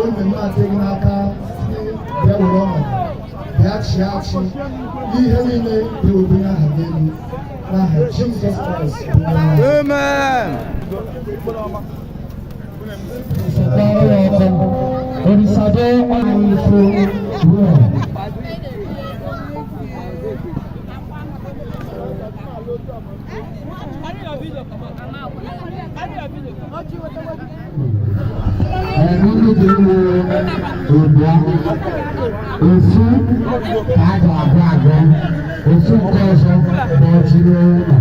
Were mmemme a tie gị n'aka, sị bịa were ọnọdụ, bịa chịa achị n'ihe niile dị obere aha gị elu, n'aha Jizọs Kraịst bụ Onyenwe anyị. Amen. Orisade ọnụifo ruo. Ẹ̀rọ dị elu ofu ka a ga-agụ agụ, ofu nke ọzọ bụ ọchịrị ụlọ.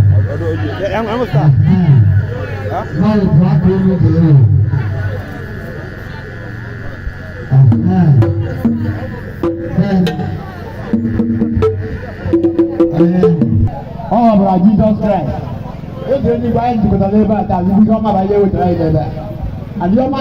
Náà ìbú aka olu dị elu. Then, Ọ ọbara Jizọs Kraịst eze eluigwe, anyị jikọtara ebe a taa ihe ọma bụ ihe wetara anyị n'ebe a adị ọma.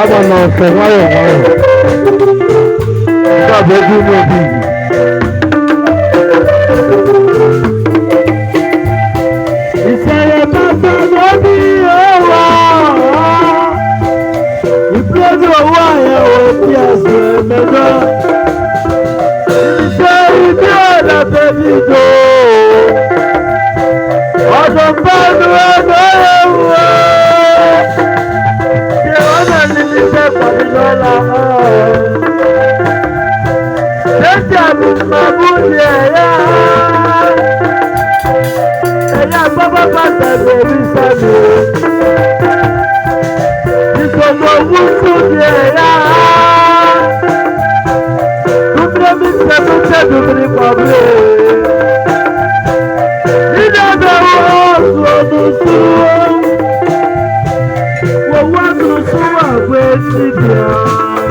Agba n'ọsọ nwayọọ nwayọọ. Nke a bụ egwu ụmụ obi Igbo. Ìṣẹ̀lẹ̀ bàbá lórí ọwọ́ ìpínlẹ̀ owó àyẹ̀wò tí ẹ̀sùn ẹ̀mẹ́jọ. Ìṣe ibi ọ̀nà tẹ̀lé ìjọ. Ọdún bá nu ọdún ewu. Ṣé ọ̀nà níbi iṣẹ́ pàdé lọ́la? Ṣé tí àmì màmú ni ẹ̀yà? Ẹ̀yà gbọ́gbọ́ pàtàkì orí sẹ́mi. Ìṣòro wúsù ni ẹ̀yà. Dúdúró mi sẹ́nu sẹ́nu mi pàmò. Nínú ẹgbẹ́ wọ́n sọ̀rọ̀ sùn. Wọ́n wá sùn sùn wà pé síbi ọ̀.